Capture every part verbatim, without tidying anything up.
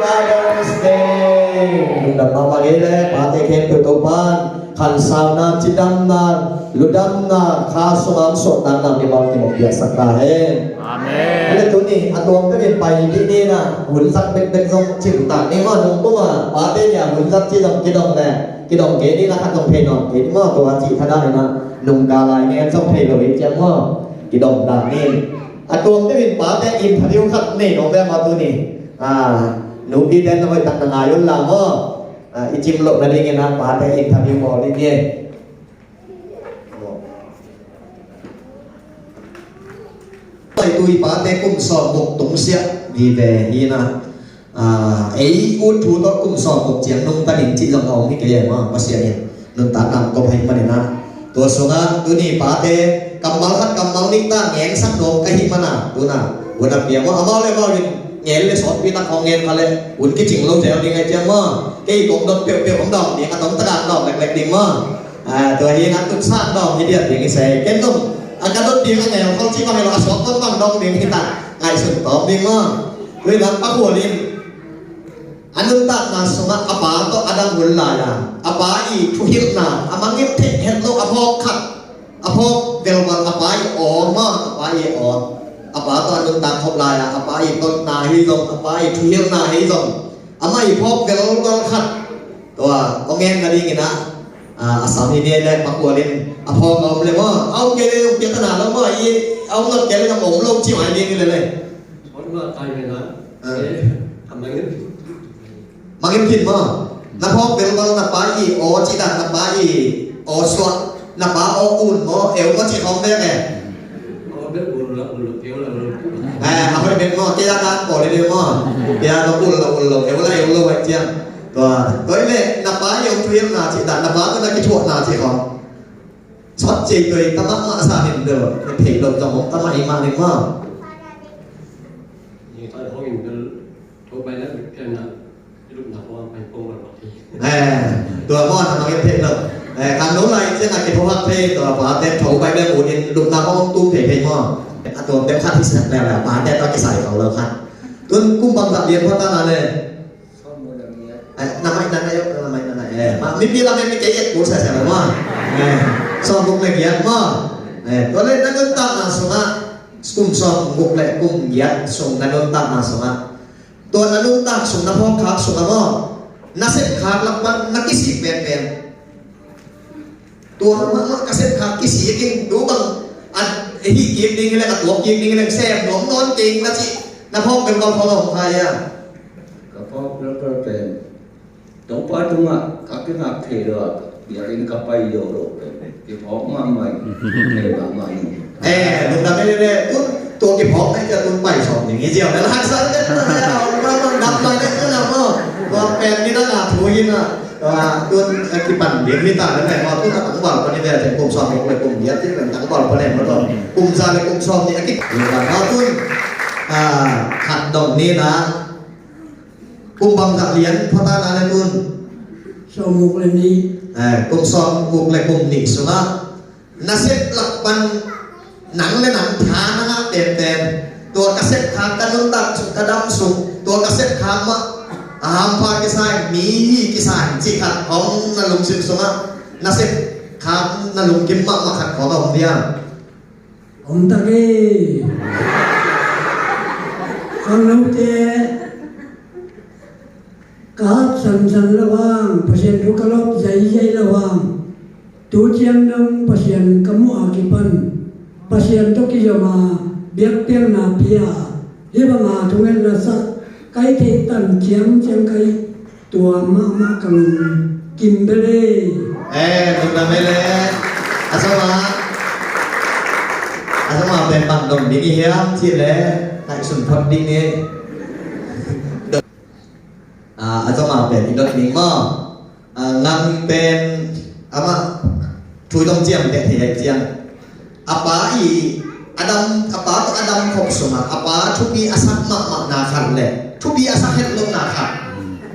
Father's Day. Lungdam mahmah ngei le pate khempeuh Topa'n khansauna, cidamna, ludamna, kha sungah suahtakna mimal kimawh piaksak ta hen. Amen. Ale tuni a tuam peuh in pai dih ni na, hun zat bekbek zong cimtak ni maw, nung puma pate nia hun zat ci zong kidong le kidong kei ni na, khat zong thei nawn kei ni maw, tua ci thadah ni na, nungka lai ngen zong thei lo hi ciang maw, kidong ta ni. A tuam peuh in pate interview khat nei nong ve maw tuni. Ah, nupi ten na hoih tak na ngai un la maw. Ah, i cim loh nadingin ah pate interview bawl ding hi. Pai tui pate kum sawm buk tungsiah vive hi na. Ah, ei ut thu tawh kum sawm buk ciang nungta ding cih zong a om hi kei e maw, Pasian in nuntakna kop ahih manin ah. Tua sungah tuni pate kammal khat kammal nih ta ngensak nuam ka hih mana, tuna hun a pia maw, amau le amau in ngen le sawtpi tak hong ngen kha le hun kicing lo zel ding ai ciang maw. Kei kong dot peuhpeuh hong dawng ding, a tawm takin dawng leklek ding maw. Ah, tua hi na, tutsak dawng hi diat ding hi se. Ken zong a ka dot ding a ngen khol cih bang hi lo, a sawt dot bang dawng ding hi ta, ngaihsun tawm ding maw. Tui lam a khual in a nuntakna sungah a pa tawh a dang hun lai-a, a pa i thuhilhna, a mangngilh theih het loh a phawk khat, a phawk velval a pa i aw maw, a pa i aw. A pa tawh a nuntak khop lai-a, a pa i totna hi zong, a pa i thuhilhna hi zong, amah i phawk velval khat. Tua hong ngen nadingin ah, ah, a sam hi ni le pakhual in a phawk a om le maw, a om kei le zong piatana lo maw, i a om nop kei le zong om lo ci mai ding hi le le. Mangngilh khin maw? Na phawk velval na pa i aw cih dan, na pa i aw suah, na pa aw un maw, eu maw cih khawng bek e. Eh, a hoih bek maw, kei a kan pawl hi ding maw. Kei a na ul lo, ul lo, eu la, eu lo, vai ciang. Tua, tua i le, na pa i aw thuhilhna cih dan, na pa tawh na kithuahna cih khawng. Sawt cei tua i ta mahmah sa hin deuh, thei lo zong om ta mah i mah ding maw. Ni ta hong in bel, tho bai na, ken na. Eh, tua maw na mangngilh theih lo. Eh, khangno lai ciang a kiphuak thei, tua pate tho bai bek ut in lupna hong tum thei thei maw. A tua bek khat hi sak lel a, pate tua kisai khol lo khat. Tun kum bangzah lian pha ta na le. Eh, na mai na na yo, na mai na na. Eh, ma, mipi lam mi kei et kul sa sa lo maw. Eh, sawm buk le giat maw. Eh, tua le na nuntakna sungah, kum sawm buk le kum giat sung na nuntakna sungah. Tua na nuntak sung, na phawk khak sung a maw, na sep khak lak pan na kisik penpen. Tua mahmah ka sep khak kisik in tu bang a hih kik ding hi leng, a tuak kik ding hi leng, sem nuam nawn keng na cih, na phawk bel bang phawk a hong khai a. Ka phawk bel bel pen. Topa tungah ka kingak thei lo a, biakinn ka pai zo lo pen. Kiphawk mahmah in, thei mahmah in. Eh, lungdam ei le, tun tua kiphawk na i ka tun pai sawm ding hi ziau le, la haksa le, tun a le, a om mahmah dam pai le, tun a maw. Tua pen ni na na thu hi na, tua tun a kipan ding hi ta le, maw tun a tangval pa ni le, kum sawm le kum giat, kum za le kum sawm ni a ki, tun a khat dong ni na. Kum bangzah lian pha ta na le tun? Sawm guk le nih. Eh, kum sawm guk le kum nih sungah na sep lak pan nang le nang tha na ngah penpen. Tua ka sep khak, ka nuntak sung, ka dam sung, tua ka sep khak mah a hampha kisa in, mi hi kisa in cih khat hong na lungsim sungah na sep khak na lungkim mahmah khat khawng a om diam? Om tak e. Khangnote ka hat sansan lo hang, Pasian thu ka lawp zaizai lo hang, tu ciang dong Pasian ka muh a kipan Pasian tawh kizom a biakpiakna pia, hih banga thungetna sak ka hih theih tan ciangciang ka hih Tua mahmah ka lungkim bel e. Eh, lungdam ei le. A zama, a zama pen bang dong ding i hiam cih le, ngaihsun phot ding e. Ah, a zama pen i dot ding maw. Ah, ngang pen amah thu i dong ciamteh thei ai ciang. A pa i, a dam, a pa tawh a dam khop sungah, a pa thupi a sak mahmahna khat le thupi a sak het lohna khat.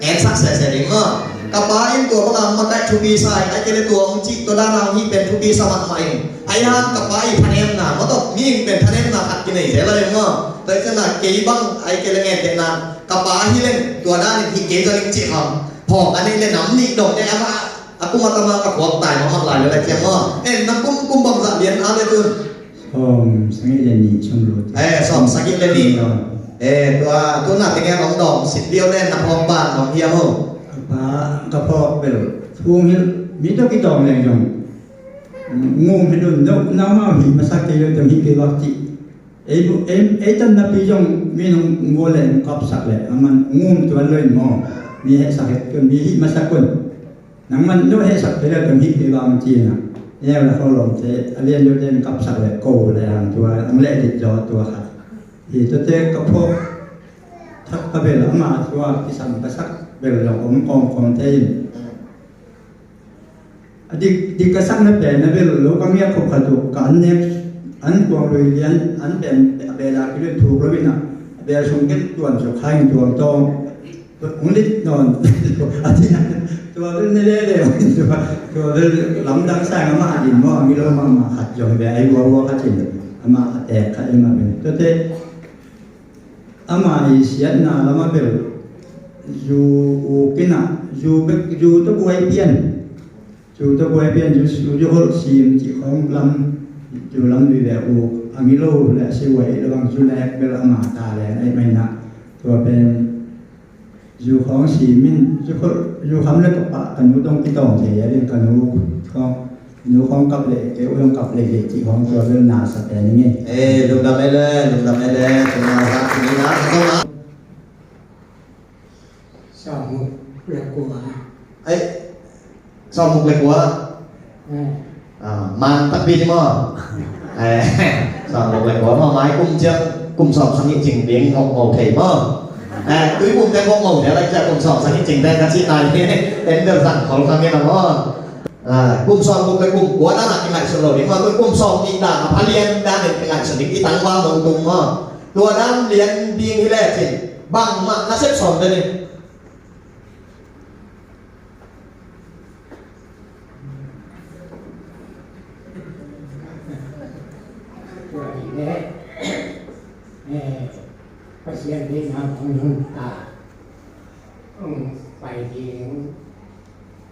Ngensak sese ding maw. Ka pa in tua banga makaih thupi sa in, ahih kei le tua hong cih tua dan a hong hih pen thupi sa mahmah in. Ahih hang ka pa i thanemna, maw tawh mi in pen thanemna khat kinei zel a ding maw. Tua ahih ciangin kei bang ahih kei le ngentehna Ka pa hi leng tua dan in hih kei zong hing cih hang. Phawk a neih le nam nih dong te amah a kum a tama ka khuak tai mahmah lai le lai ciang maw. En, nang kum, kum bangzah lian a le tun? Sawm sagih le nih sung lo. Eh, sawm sagih le nih. Eh, tua, tu na teng hong dawng sit liau le na phawk ban hong hiam ho? Ka pa, ka phawk bel phung hi, mi tawh kidawng leng zong ngum hi dun deuh, nangmah hih masak kei lo teng hih kei bak cih. Ei bu-, ei, ei tan napi zong mi nong ngua le nong kapsak le, a man ngum tuan lo in maw. Mi hehsak het kun, mi hih masak kun. Nangman no hehsak kei le teng hih kei bak ci na. Neu le kho lawmte, a lian lo ten kapsak le ko le ang tua, ang le dit zaw tua khat. Hi tuate ka phawk thak ka bel ama tua kisam ka sak bel zong om kawmkawm te in. A dik, dik ka sakna pen a bel lo ka ngiak khop khat uh ka an nek, an kuang lui lian, an pen a bel a kilui thuk lo in a, a bel sung ken tuan suk kha in tuang tawng. Hong lit nawn. A ci na, tua bel ne le le, tua, tua bel lamdang sang amah a din maw, a mi lo mahmah khat zong bel a i ua ua khat in, amah a tek khat in mah bel. Tuate, ama i siatna lam a bel, zu uk in a, zu bek, zu tawh buai pian. Zu tawh buai pian, zu, zu, zu holh sim cih khawng lam, zu lam vive uk, a mi lo le a si uai lo bang zu nek bel ama ta le, a i mai na, tua pen, zu khawng simin, zu khol, zu kham le ka pah, ka nu tawh kitawng thei a ding, ka nu khawng, nu khawng kap leh, kei u khawng kap leh, leh cih khawng tua bel na sa pen ing e. Eh, lungdam e le, lungdam e le, tuna sa tuni na, sa tuna. Sawmguk le kua. Ai, sawmguk le kua. Eh. Ah, man takpi ni maw. Eh, sawmguk le kua maw, mai kum ciang, kum sawm sagih cing ding, ngok ngok thei maw. Eh, tui kum te ngok ngok thei, lai ciang kum sawm sagih cing te ka ci nai. En bel zang khol kha ngen a maw. Ah, kum sawmguk le kum kua dan a kingaihsun lo ding maw, kum sawmnih dan a pha lian dan in kingaihsun ding, i tangval mong tung maw. Tua dan lian ding hi lecin, bangmah na sep sawm te ni. Tua hi leh, eh, Pasian deihna hong nuntak, hong pai ding,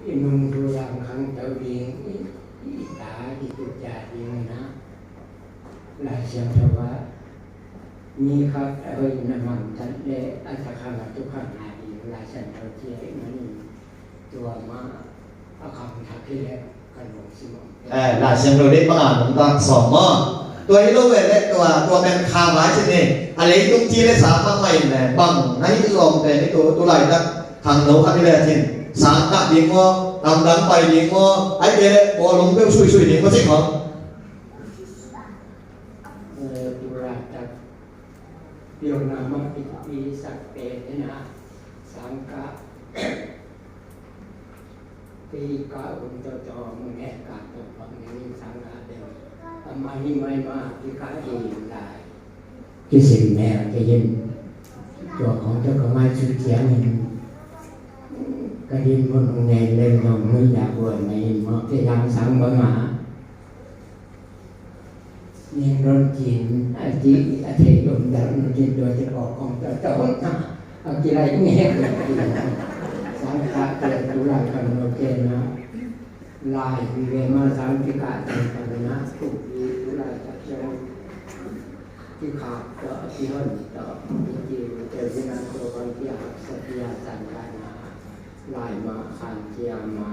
i nungzui lam khangto ding, i, i ta, i tucia ding na. Lai Siangtho ah mi khat a hoih na mantat le a takhang a tukhang a ding Lai Siangtho ci ahih manin tua mah a khang thak hi leh ka lungsim om. Eh, Lai Siangtho dei bang a nungtak sawm maw? Tua hi lo ve le tua, tua pen kha vai ci ni. A leitung ci le sa mahmah in le bang na hi lawm pen hi tu, tu laitak khangno khat hi le cin. Sang kah ding maw, lamdang pai ding maw, ai ke le bawlung peuh suisui ding maw cik maw? Eh, tu laitak piona mah pipi sak pen hi na, sang kah, pi kah um tawh tawh mun he kah tawh pak ning sang kah deuh. Amah hi mai mah pi kah hi lai. Kisim mel kei in. Tua khawng tawh ka ngai cu ciangin ka din mun hong ngen leng zong nui dah buai mah in maw, kei lam sang bang a. Ning don kin a di a thei don dal nun kin tua te kawk kong tua tua na a kilai nge. Sang ta tua tu lai kan no ke na. Lai hi ve ma sang ti ka te kan na tu ki tu lai ta tua. Ti ka tua ti hon tua ti ki te na tua kan ti a sa ti a san ka na. Lai ma khan ti a ma.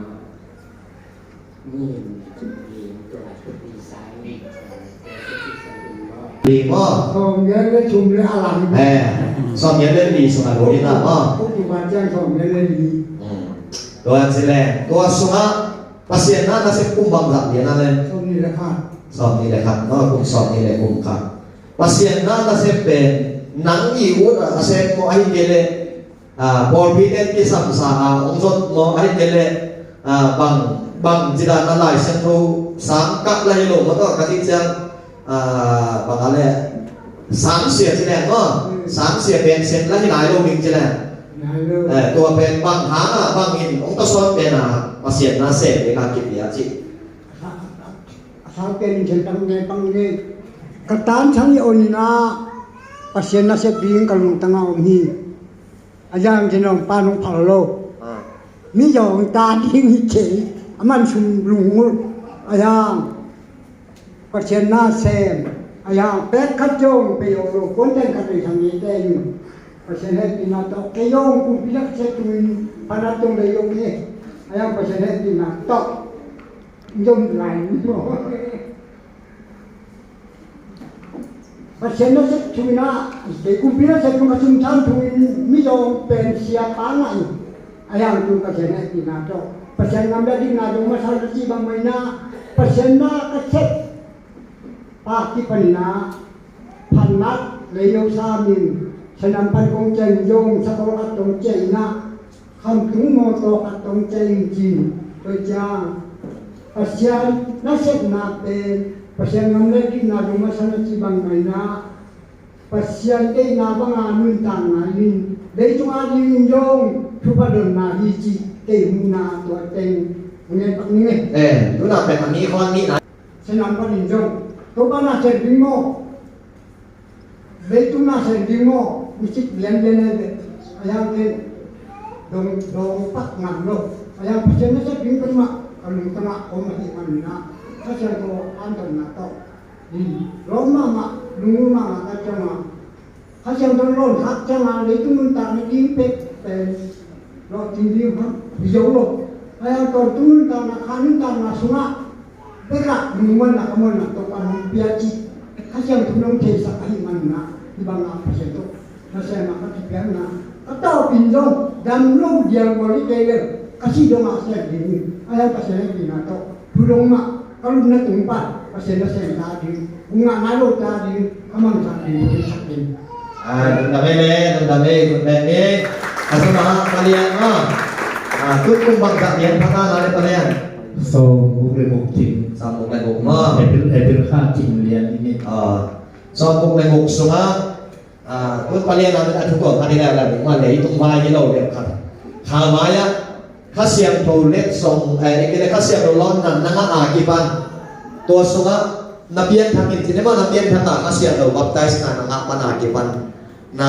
Li maw? Sawm giat le thum le a lang. Eh, sawm giat le li sungah lo ding a maw? Kum thum a ciang sawm giat le li. Hmm. Tua ci leng, tua sungah Pasian na nasep kum bangzah lian a le? Sawm nih le khat. Sawm nih le khat maw, kum sawm nih le kum khat. Pasian na nasep pen nang i ut a sep maw, ahih kei leh Ah, pawlpi ten kisamsa a hong zot maw, ahih kei leh, ah, bang, bang ci dan a Lai Siangtho sang kah lai lo maw tawh ka cih ciang, ah, bang a leh sang sia ci leng maw, sang sia pen sen la hi lai lo ding ci leng. Eh, tua pen bang hang a bang in hong tawsawn pen a Pasian na sem ding a kipia ci. A sang pen in sen pang ne pang ne. Ka tan sang i on in a Pasian na sep ding ka lungtang a om hi. A yang ci nong pa nong phal lo. Ah. Mi zong ta ding hi kei. A man sum lung ul. A yang Pasian na sem. A yang pek khat zong pe yo lo. Kon ten khat le sang ni te ni. Pasian hehpihna tawh kei zong kumpi lak se tuin phanat zong le yo ni. A yang Pasian hehpihna tawh zong lai ni mo. Pasian na sep thu in ah, kei kumpi na sep thu ka sum tham thu in mi zong pen sia pa ngah in. A yang thu Pasian hehpihna tawh Pasian ngam le dikna zong masa na ci bang mai na Pasian na ka sep pa kipan in ah phanat lei lo sa min sanam pan kong ceng zong sakol khat tong ceng in ah Khamtung mawtaw khat tong ciah in cin, tua ciang Pasian nasepna pen Pasian ngam le dikna dong masa na ci bang maina Pasian deihna banga nuntakna in leitung a dingin zong thupha donna hi cih kei muhna tua teng ngen pak ning e. Eh, tuna pen a mi khawn mi na. Sanam panin zong Topa na sem ding maw? Leitung na sem ding maw? Misik lianlian ai ve. A yang ken dong dong pak ngam lo. A yang Pasian na sem ding pen mah ka lungtang ah om ahi man na. Ka siang ko an ton na tawh. Lawm mahmah, lungul mahmah ka ciang a Kha Siangtho lawm khak ciang a leitung nuntakna ding pek pen lawh cing ding ham hi zo lo. Kha Siangtho tung nuntakna, kha nuntakna sungah bekah lungmuanna, khamuanna Topa hong pia cih Kha Siangtho nong theisak ahih manin ah hih bangah Pasian tawh nasem ah ka kipiakna ka tawpin zong dam lo diang bawl hi kei leng ka sih dongah sem ding hi. A hiang Pasian hehpihna tawh thu dong mah ka lupna tung pan Pasian nasem ta ding, hong ngah nai lo ta ding, ka mangthang ding, hong theisak ding. Ah, lungdam ei le, lungdam ei, lungdam ei. A sungah Palian maw. Ah, tun kum bangzah lian pha ta na le Palian. Sawm guk le guk cing. Sawm guk le guk maw. April, April kha cing lian ni. Ah, sawm guk le guk sungah, ah, tun Palian a min a thu ko kha ni le la ni maw le, i tung vai ni lo le kha. Kha vai a. Kha Siangtho letsong, eh, kile Kha Siangtho lawnna na ngah a kipan. Tua sungah na pianthak in, cine maw na pianthak a Kha Siangtho baptize na na ngah man a kipan. Na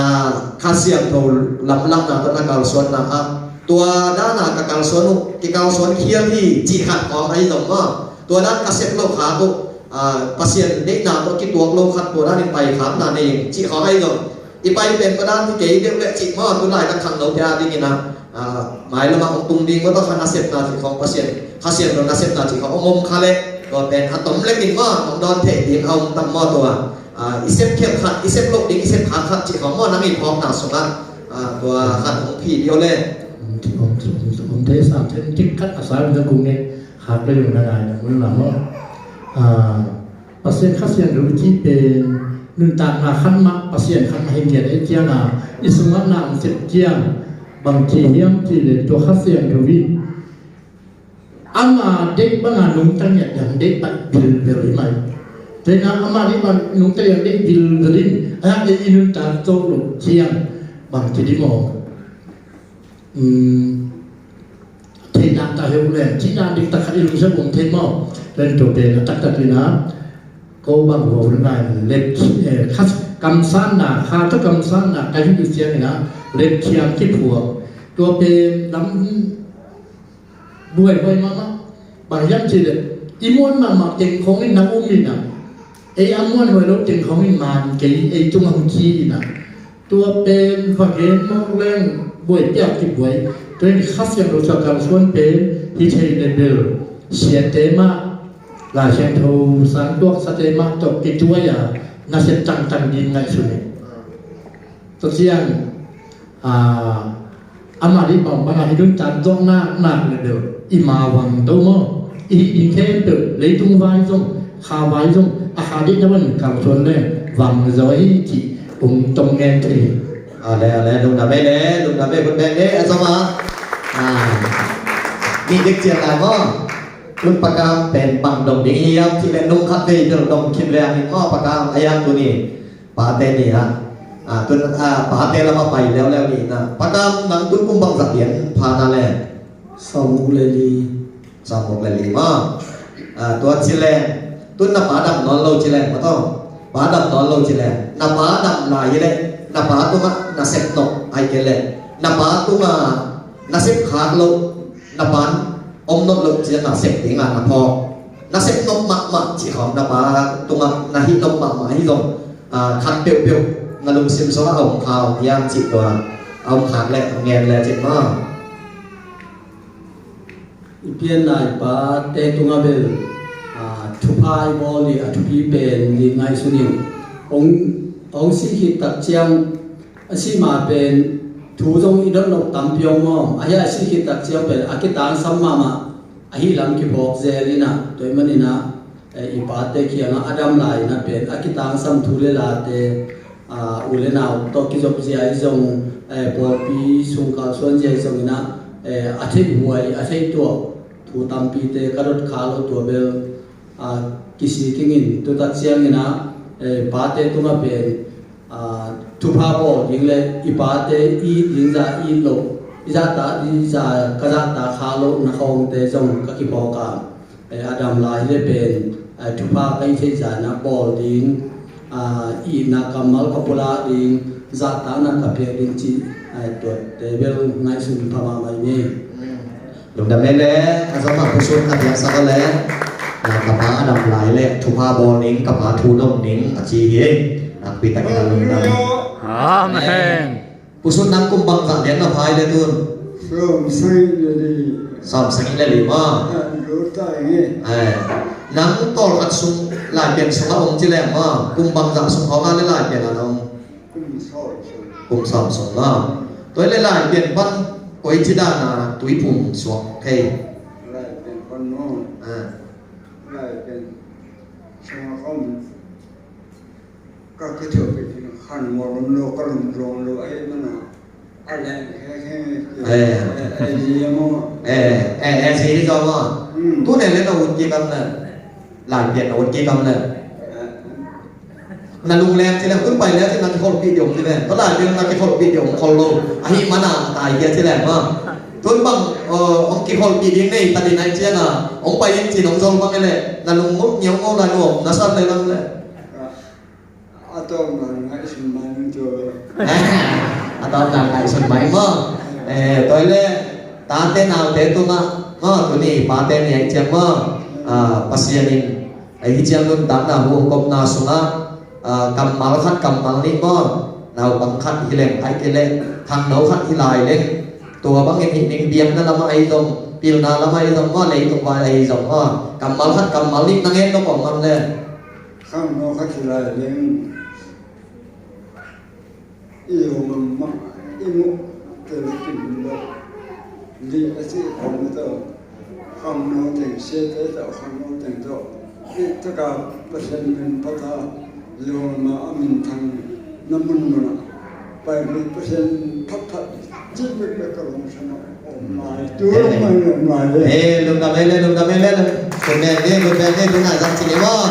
Kha Siangtho lamlahna tawh na kalsuanna ah. Tua dana ka kalsuan uh, kikalsuan khial hi, cih khat khawng ahi zong maw. Tua dan ka sep lo kha uh, ah, Pasian deihna tawh kituak lo khat tua dan in pai khakna nei, cih khawng ahi zong. I pai pen tua dan hi kei deuh leh cih maw, tu laitak khangnote a dingin ah, ah, mailam ah hong tung ding maw, tua kha nasepna cih khawng Pasian, Kha Siangtho nasepna cih khawng hong om kha leh, tua pen a tom lekin maw, hong dawn theih ding a om tam maw tua, ah, i sep khial khat, i sep loh ding, i sep khak khat cih khawng maw, nang i phawkna sungah, ah, tua khat hong phi dih o le. Om, om, om, om thei sam thei dik khat a sa na kung nge, khak le yung na ngai na mun la maw. Ah, Pasian Kha Siangtho cih pen nuntakna khat mah, Pasian khat mah hi ngiat ei ciang a, i sungah na ang sep ciang bang ci hiam cih leh tua Kha Siangtho in ama deih banga nungta ngiat dang deih pat vilvel hi mai. Tua hi na ama deih bang nungta ngiat deih vilvel in a hak ei i nuntak zo lo ciang bang ci di maw? Um, theih dan ta heu leng, cih dan diktak khat i lungsim om thei maw? Tua pen a taktak in a, ko bang hua hun lai lep, eh, kha, kamsanna, kha tawh kamsanna, ka hi uh ciangin a, lep thiang kiphuak. Tua pen lam buaihuai mahmah. Bang hiam cih leh, i muan mahmah teng khawng in na um in a, ei a muanhuai lo teng khawng in man kei, ei tungah hong ci in a. Tua pen va gen mawk leng buai piak kibuai. Tua in Kha Siangtho sua kalsuan pen hi thei le bel siate mah, Lai Siangtho sang tuaksate mah tawh kituai a nasep tangtang ding ngaihsun hi. Tua ciang, ah, amah dih bang bangah hi dun tan zawh nak nak le deuh i ma vang do maw? I hih ding khempeuh leitung vai zong, kha vai zong, a kha dih na van kalsuan le vang zaw hi cih hong tom ngen thei hi. A le, a le, lungdam ei le, lungdam ei, bun beng ei, a zong a. Ah, mi dik cian lai maw? Tun pakam pen bang dong ding hiam cih le nung khat vei bel dong khin le a min maw pakam a yang tuni. Pate ni ah, ah, tun, ah, pate lamah pai leuleu ni na. Pakam nang tun kum bangzah lian pha na le? Sawmguk le li. Sawmguk le li maw. Ah, tua ci leng, tun na pa dam nawn lo ci leng maw tawh. Pa dam nawn lo ci leng. Na pa dam lai hi leh, na pa tungah na sep tawh ai kei leh. Na pa tungah na sep khak loh, na pa om nop loh ciangah sep dingah na phawk. Na sep nop mahmah cih khawng na pa tungah na hih nop mahmah hi zong, ah, khat peuhpeuh na lungsim sungah a om kha om hiam cih tua a om khak leh ngen le cin maw? I pianna i pate tungah bel, ah, thupha i bawl ding a thupi pen lit ngaihsun in. Hong, hong sih khit tak ciang a sih ma pen thu zong i dot nop tampi om maw? A hia a sih khit tak ciang pen a kitangsam mahmah ahi lam kiphawk zel in ah, tua ahih manin ah, eh, i pate kiangah a dam lai in ah pen a kitangsam thu le late, ah, u le nau tawh kizop zia hi zong, eh, pawlpi sung kalsuan zia hi zong in ah, eh, a theih huai, a theih tuah thu tampite ka dot kha lo, tua bel, ah, kisik ing in, tu tak ciangin ah, eh, pate tungah pen, ah, thupha bawl ding le i pate i it ding zah i it loh, i zahtak ding zah ka zahtak kha lohna khawngte zong ka kiphawk a, eh, a dam lai hi le pen, eh, thupha ka hih theih zah in ah bawl ding, ah, itna kammal ka pulak ding, zahtakna ka piak ding cih, eh, tuate bel ngaihsun pha mahmah ing e. Lungdam lele, a zong a pusun a piaksak le, na ka pa a dam lai le thupha bawl ning, ka pa thu dong ning a ci hi. Nakpi takin a lungdam. Amen. Pusun nang kum bangzah lian na phai le tun? Sawm sagih le li. Sawm sagih le li maw? Ah, lu ta ing e. Eh, nang tawlkhat sung Laipian sungah om ci leng maw? Kum bangzah sung khawng a le Laipian a na om? Kum sawm sung. Kum sawm sung maw? Tua le Laipian pan koi ci dan a tuiphum suak thei? Laipian pan maw? Ah. Laipian sungah om. Ka kithuahpih ding khan ngol om lo, ka lum zuang lo ahih manin a leng khekhe. Eh. Eh, eh, zi maw? Eh, eh, eh, zi hi zaw maw? Hmm. Tu nen le na ut kik am le? Laipian na ut kik am le? Eh. Na lung leng ci leng, tun pai leng ci na kikholhpih ding om ci leng. Tua Laipian na kikholhpih ding om khol lo. Ahih manin a tai kei ci leng maw? Tun bang, eh, hong kikholhpih ding nei ta ding ahih ciangin hong pai in ci nong zol bang e le. Na lung ngol ngiau ngol lai nuam na san le lam le. A tawpna ngaihsun mai ning tua. A tawpna ngaihsun mai maw? Eh, tua le, tate naute tungah maw, tuni pate ni ahih ciang maw? Ah, Pasian in, eh, hih ciang nuntakna hu hong kopna sungah, ah, kammal khat kammal nih maw? Naupang khat hi leng, ahih kei leh khangno khat hi lai leng, tua bangin hih ning biakna lamah ahi zong, pilna lamah ahi zong maw, leitung vai ahi zong maw? Kammal khat kammal nih na ngen nop om am le? Khangno khat hi lai leng, i om mahmah, i muh tel kim lo. Li a cih khawng tawh, khangno teng siate tawh, khangno teng tawh, i taka Pasian min phat a, i om a minthang na munmun ah pai mi Pasian phatphat cih bek bek ka lungsim ah om lai. Tu om mai, om lai. Eh, lungdam e le, lungdam e le. Kun nen ni, kun nen ni, tu ngai zang ci ni maw?